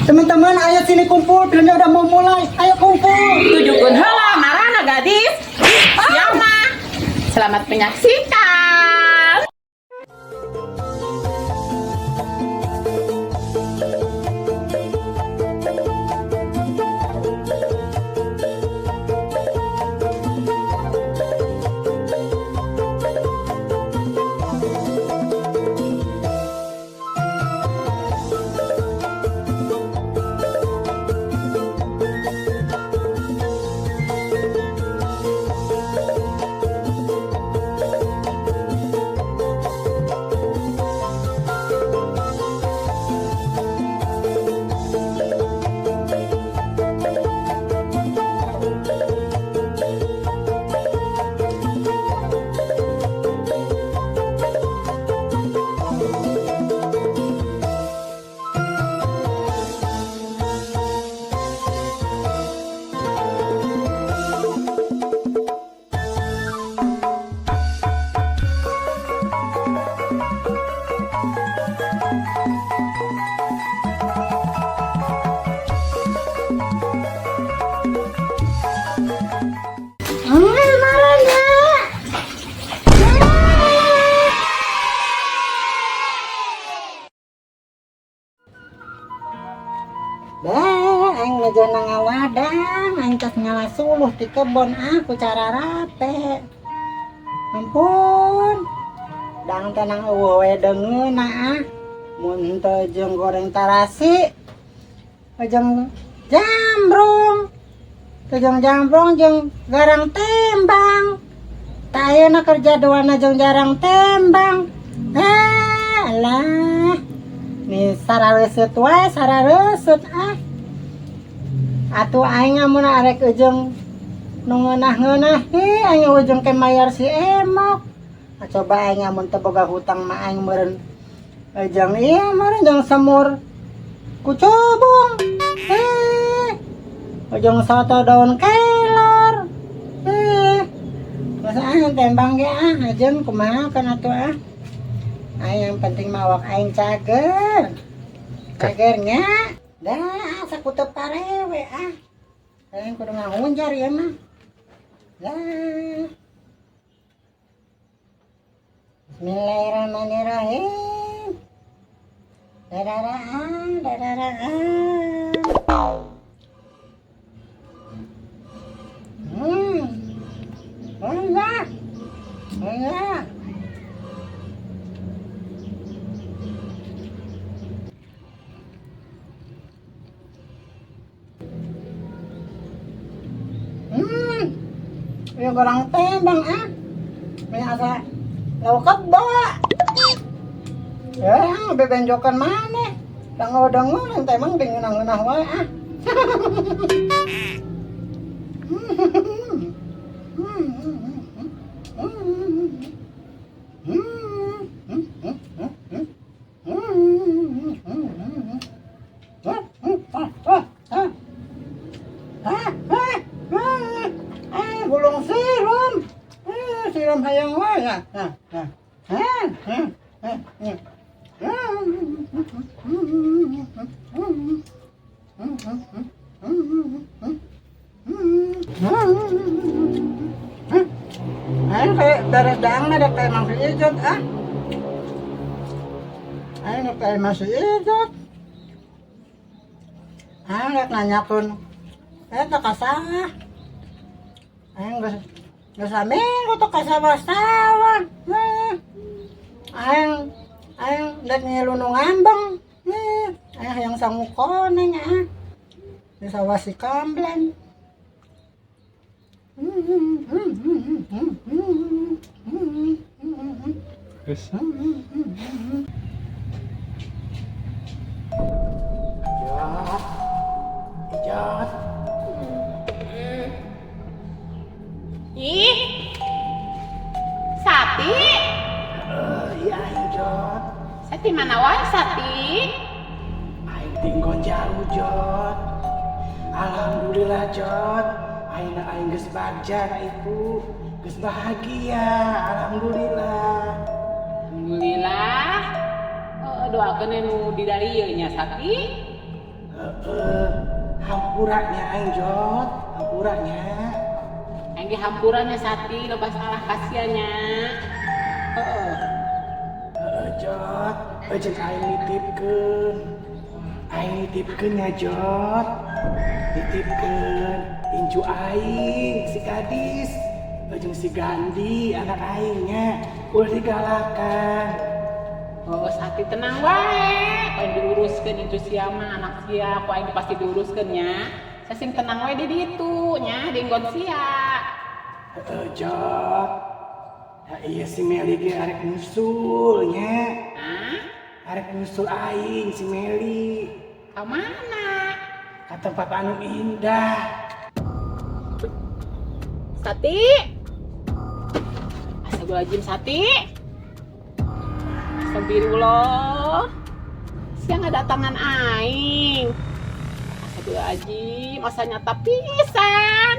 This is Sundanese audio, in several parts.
Teman-teman, ayo sini kumpul, filmnya udah mau mulai. Ayo kumpul. Tujukeun heula marana gadis. Siapa? Selamat menyaksikan. Marana. Bah, aing nuju ngawadang, aing tos ngala suluh di kebon aku cara rape. Ampun. Dang tenang eueuh we deungeunna ah. Mun teu jeung goreng tarasi, jeung jambrong. Teu jeung jambrong jeung garang tembang. Tak ayeuna kerja duana jeung jarang tembang. Ah, alah. Nih sarareuseup wae, sarareuseup ah. Atuh aing amun arek ujung nu ngeunah-ngeunah, hi aing ujung ke mayar si emok. Ah, coba aing amun teu boga hutang mah aing meureun ujung ieu meureun jeung semur kucubung. Eh, ujung soto daun kelor. Eh, masa aing tembang ge ah, ajeun kumaha kan atuh ah. Aing yang penting mah awak aing cager. Cagernya. Dah, sakutu parewe ah. Aing kudu ngahunjar ieu mah. Dah. Bismillahirrahmanirrahim. Dadaraan, dadaraan. Hmm. Enggak. Enggak. Hmm. Yung goreng tembang ah. May asa lauk kebo. Ya, bebenjokan mana? Dango-dango nanti emang dingeunah-ngeunah wae ah. Gulung siram. Siram hayang wae ya. Nah, nah. Ayo kayak beres daang ada kayak masih ijot ah. Ayo kayak masih ijot. Ayo rek nanyakeun. Eh teu kasah. Ayo geus geus saminggu teu kasawah-sawah. Aing aing rek ngilu nu ngambeng. Aing hayang sangu koneng ah. Di sawah si Kamblen. Terus. Ijat, Ijat. Ih. Sapi. Iya Ijat. Sapi mana wae sapi? Aing tinggal jauh Jot. Alhamdulillah Jot. Aing aing geus bagja ka ibu. Geus bahagia, alhamdulillah. Alhamdulillah. Oh, doakeun nu di darieu nya sapi. Hampura nya aing, Jot. Hampura nya. Aing ge hampura nya, Sati, loba salah ka sia nya. Heeh. Heeh, Jot. Jeung aing nitipkeun. Aing nitipkeun nya, Jot. Nitipkeun incu aing si Gadis. Jeung si Gandhi anak aing nya. Ulah digalakan. Oh, Sati tenang wae. Ku aing diuruskeun incu sia mah, anak sia, ku aing pasti diuruskeun nya. Sia sing tenang wae di ditu nya, di nggon sia. Heeh, Jot. Nah, iya si Meli ge arek nyusul nya. Hah? Arek nyusul aing si Meli. Ka mana? Ka tempat anu indah. Sati. Astagfirullahaladzim, Sati. Astagfirullah. Sia ngadatangan aing. Astagfirullahaladzim, asa nyata pisan.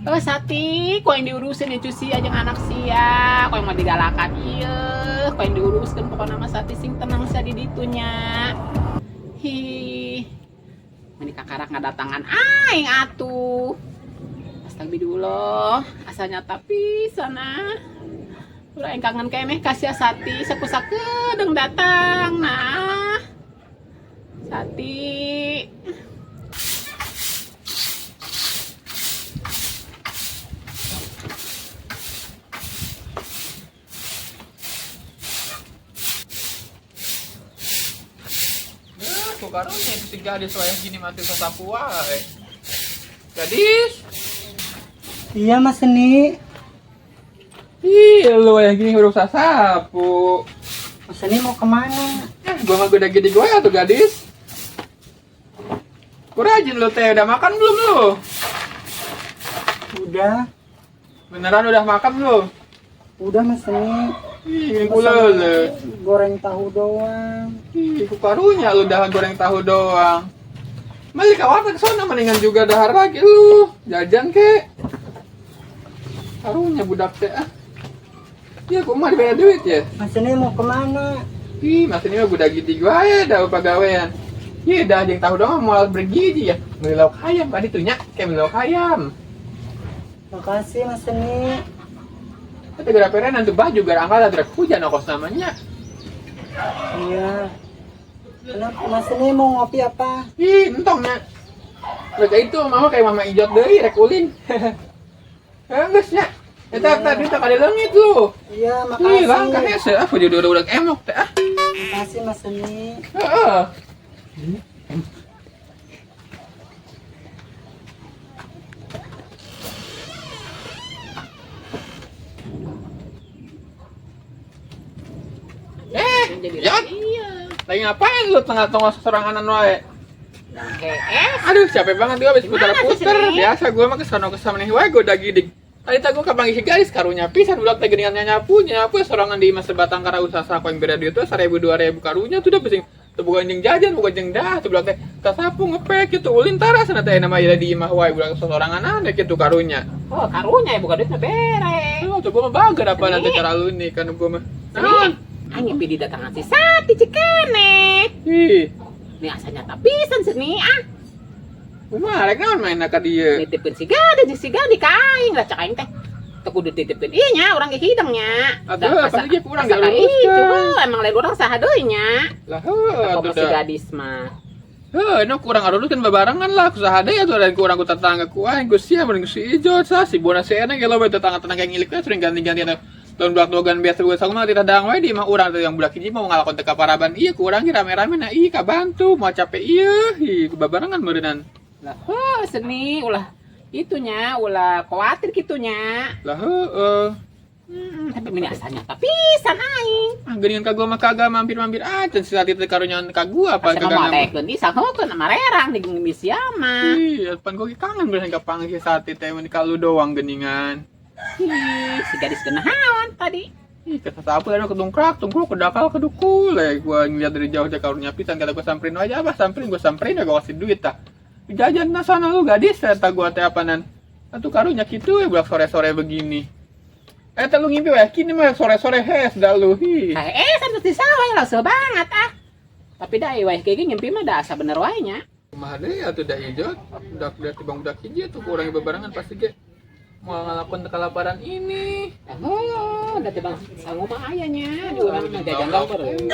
Oh, Sati, ku aing diurusin incu sia jeung anak sia, ku aing mau digalakan ieu, ku aing diuruskeun pokona mah. Sati sing tenang sia di ditu nya. Hi. Meni kakarak ngadatangan aing atuh. Astagfirullah, asa nyata pisan ah. Ulah aing kangen keneh ka sia, Sati, saku-sakedeung datang nah. Sati. Eh, kok karunya itu si gadis wayah gini mati sasapu wae. Gadis. Iya, Mas Seni. Ih, lu wayah gini udah sasapu. Mas Seni mau kemana? Eh, gua mah udah gede gue ya tuh gadis. Kurajin lu teh, udah makan belum lu? Udah. Beneran udah makan belum? Udah, Mas Seni. Ih, gula lu. Goreng tahu doang. Ih, ku karunya lu dah goreng tahu doang. Mali ka warteg sana mendingan juga dahar lagi lu. Jajan kek. Karunya budak teh ah. Ya, kok mah dibayar duit ya? Mas Seni mau kemana? Ih, mas ini mah budak gidi gua ya, dah pegawaian. Iya, dah jeung tahu doang moal bergizi ya. Beli lauk ayam tadi tuh nya, kayak beli lauk ayam. Makasih, Mas Seni. Tapi gara perenan tuh baju gara angkat ada hujan ongkos namanya. Iya. Kenapa Mas Seni mau ngopi apa? Ih, entongnya. Mereka itu mama kayak mama ijot deui rek ulin. Eh, geus nya. Eta tadi tak ada leungit lu. Iya, Ih, langkah makasih. hese ah udah udah emok teh ah. Makasih, Mas Seni. Heeh. Eh, Jadi Jot. iya. Lagi ngapain lu tengah-tengah seseranganan wae? KS. Aduh, capek banget gua habis Gimana sih, putar-putar. Seni? Biasa gua mah kesono kesana nih wae gua udah gidik. Tadi tak gua kapanggih si gadis karunya pisan budak teh geuningan nyapu nyapu sorangan di imah sebatang kara usaha ku yang beda duit tuh 1000 2000 karunya tuh udah pusing. Tuh bukan jeung jajan, bukan jeung dah, tuh budak teh kasapu ngepek gitu ulin tara sana teh nama di imah wae budak sorangan aneh gitu karunya. Oh, karunya ya bukan duitnya bere. Tuh, tuh gua mah bager apa Seni. nanti cara lu nih kan gua mah. Seni. Naon? Aing ngimpi didatangan si Sati cikene. Ih, Nih asa nyata pisan Seni ah. kumaha rek naon main ka dieu? Nitipkeun si Gade jeung si Gade ka aing lah cak aing teh. Teu kudu titipkeun ieu nya, urang ge hidang nya. Atuh, pasti ge kurang asa ka diuruskeun. ieu, emang lain urang saha deui nya. Lah heuh atuh Apa si dah. gadis mah. Heuh, no kurang aruruskeun babarengan lah usaha deui atuh dan kurang ku tetangga ku aing ku sia mending ku si Ijo sah si Bona si Ena ge loba tetangga-tetangga ngilik teh sering ganti-ganti atuh. Tahun budak dogan biasa bukan sakumaha tidak dang wae di imah urang teh yang budak hiji mau ngalakon teh kaparaban ieu ku urang ge rame-rame na ieu kabantu mau capek ieu hi babarengan meureunnan. Lah, oh, Seni ulah itunya, ulah khawatir gitunya. Lah heueuh. Tapi meni asa nyata pisan aing. Ah geuningan ka gua mah kagak mampir-mampir acan si Sati teh karunya ka gua apa Asa kagak mah ngam- daekeun di sahokeun marerang di sia mah. Ih, pan gua ge kangen bener ka panggih si Sati teh mun ka lu doang geuningan. Ih, si gadis kenaon tadi. Ih, kata sapu tadi kedungkrak, tungkruk, kedakal, kedukul. Eh, gua ngeliat dari jauh teh karunya pisan, kata gua samperin aja apa, samperin gua samperin ya gua kasih duit tah. Jajan nah sana lu gadis, kata gua teh apanan. Atuh karunya kitu ya budak sore-sore begini. Eh, teh lu ngimpi weh, kini mah sore-sore hes dah lu hi. Eh, sampe di sawah lah banget ah. Tapi dah wae kayak gini ngimpi mah dah asa bener wae nya. Kumaha deui atuh da Ijot, budak da tibang budak hiji atuh ku urang bebarengan pasti ge moal ngalakuan kelaparan ini. Oh, da tibang sangu mah aya nya, di urang mah jajan dong beureum.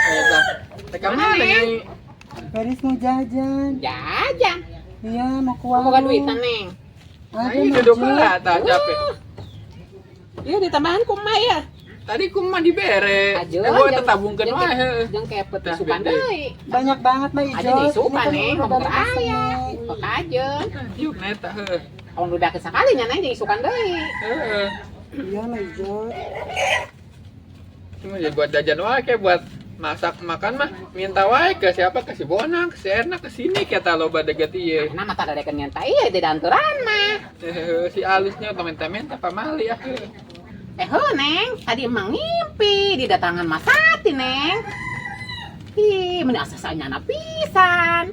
Eta. Teh ka mana Neng? nih? Gadis mau jajan. Jajan. Iya, mau ke warung. Boga duitan, Neng. Ada, Ayo Mak duduk Jot. lah, tah capek. Iya, ditambahan ku emak ya. Tadi ku mah dibere. Aja, Eh, gua tetabungkeun wae heuh. Jeung kepet Tah, isukan bede. deui. Banyak banget, Mak Ijot. Aja di isukan, Ini kan Neng, udah ngomong dari aya. sini. Kok kajeun. Yuk neta heuh. Amun udah sakali nya, Neng, jeung isukan deui. Heeh. Iya, Mak Ijot. Cuma ya buat jajan wae kayak buat masak makan mah minta wae ke siapa, ke si Bonang, ke si Erna, ke sini kita loba deket ieu. Nah, mata dadekeun nyanta ieu di danturan mah. Eh, si alusnya tong minta-minta pamali ah. Eh, heuh, Neng, tadi emang ngimpi didatangan Mas Sati, Neng. Ih, meni asa nyana pisan.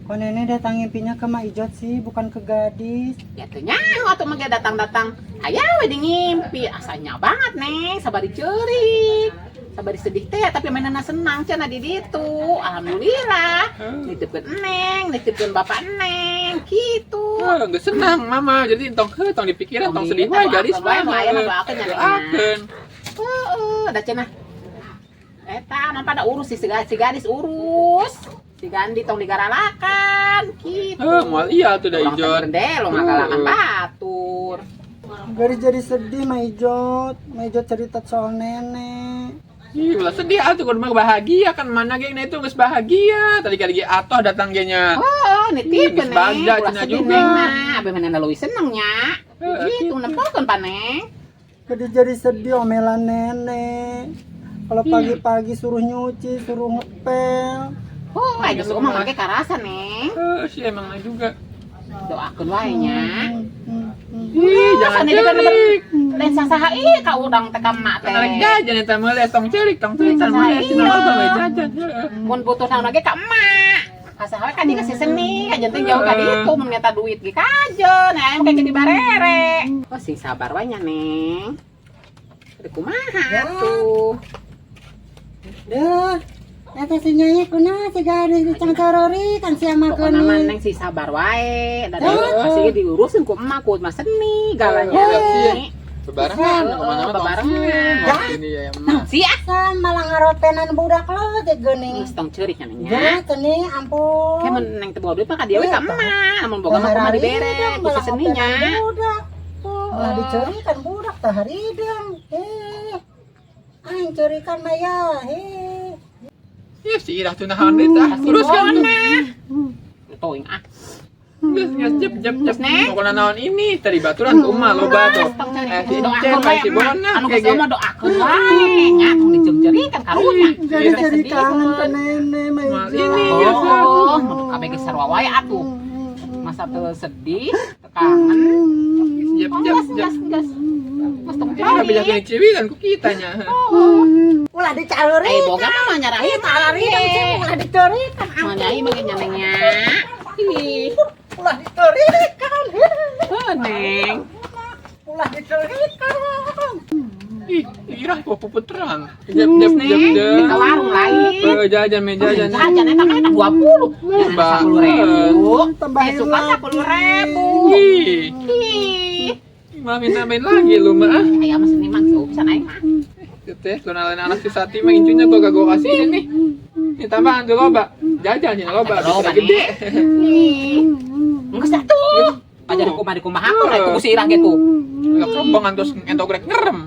Kok nenek datang ngimpinya ke Mak Ijot sih, bukan ke gadis? Ya teu nyaho atuh mah ge datang-datang. Aya we di ngimpi, asanya banget, Neng, sabari ceurik. Sabari sedih teh tapi mainana senang cenah di ditu. Alhamdulillah. Nitipkeun Neng, nitipkeun bapak Neng, gitu. Oh, geus senang mama. Jadi tong heuh tong dipikiran, tong sedih wae gadis wae mah. aya mah doakeun nya, Neng. Doakeun. Heeh, da cenah. Eta mah pada urus si, si gadis urus. Si Gandhi tong digaralakan gitu. Heuh, moal iya tuh da Urang teh Ijot. berendel ngagalakan batur. Gadis jadi sedih, Mak Ijot. Mak Ijot cerita soal nenek. Ih, ulah sedih atuh kudu mah bahagia kan mana geng itu geus bahagia. Tadi kali ge atoh datang ge nya. Oh, nitipkeun, Geus Neng. bagja Ulah cenah sedih, juga. Neng mah. Abi mana leuwih seneng nya. Heeh, Gitu gitu. nempokeun pa, Neng. Gadis jadi sedih omelan nenek. Kalau pagi-pagi suruh nyuci, suruh ngepel. Oh, aya geus mah make karasa, Neng. Heuh, si emang juga. Doakeun wae nya. Ih, jangan Sana juga cerik. Lain sasaha ieu ka urang teh ka emak teh. Kan arek jajan eta meuli tong cerik, tong cerik tan meuli cenah loba we jajan. Heeh. Mun butuh naon ge ka emak. Kasaha we kan dikasih seni, kajen teh jauh ka ditu mun minta duit ge kajen, aya mah kayak dibarere. Oh, sing sabar wae nya, Neng. Ada kumaha tuh. Duh, eta si Nyai kunaon si gadis dicangcorori kan sia mah Pokokna mah geuning. Neng sih sabar wae. Da Heeh. pasti ge diurusin ku emak ku Mas Seni galanya. Heeh. Bebarengan Heeh, kemana mah tong bebarengan. sieun. Ini ya emak. Si ah. San malah ngarotenan budak lo teh geuning. Geus tong ceurik nya, Neng nya. Ya, seni ampun. Kayak mun Neng teu boga duit mah ka dia we ka emak. Mun boga mah kumaha dibere ku si seninya. Budak. Malah dicerikan budak tah haridang. Eh. Aing cerikan mah ya. Eh. Ih, si Irah tuh nahan deui tah. Si Uruskan tuh. Bona. Toing ah. Geus geus jep jep jep. Geus, Neng. Pokona naon ini tadi baturan ku emak loba tuh. Tong ceurik. Eh, si Doakeun Cen, wae si emak. Bona Anu kayak geus mah doakeun wae nya tong diceung-ceurikan karunya. Jadi Iya. jadi kangen ke nenek mah Mal Ijot. ini, ya, Oh, kabeh geus sarua wae atuh. Masa teu sedih, teu kangen. Jep Oh, jep gas jep. gas gas. Mas tong Ini udah bisa ceurik. kena ciwilan ku kitanya. Ulah dicaluri. Eh, boga mah nyarahin Haridang sih ulah dicerikan. Mau nyai mah ge nyanengnya. Ih, Ulah dicerikan. heuh, Neng. Ulah dicerikan. Ih, Irah kok puputeran. Jep jep jep Neng, jep. di ka warung lain. Eh, jajan me jajan. Jajan eta mah eta 20. Loba. 10.000. Tambahin Esukan lagi. 10.000. Ih, Ih. malah minta main lagi lu mah. ah. Aya mah seni mah bisa aing mah. Teh, lu nalain anak si Sati mah incunya gua gak gua kasihin nih. Ini tambahan tuh loba. Jajan nih loba, bisa Loba, gede. Ih. Geus atuh. Ajar kumaha dikumaha aku rek ku si Irah gitu. Enggak kebongan terus entogrek ngerem.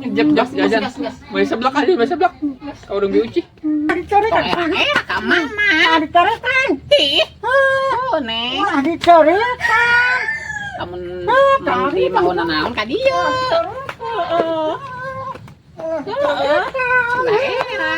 Jep jep jajan. Gas, gas, gas. Mau seblak aja, mau seblak. Kau udah diuci. Dicerikan. Tong era-era ka mama. Ulah dicerikan. Ih. Oh, Neng. Ulah dicerikan. Lamun mun di mahona naon ka dieu. Heeh. Ulah dicerikan. Lah era.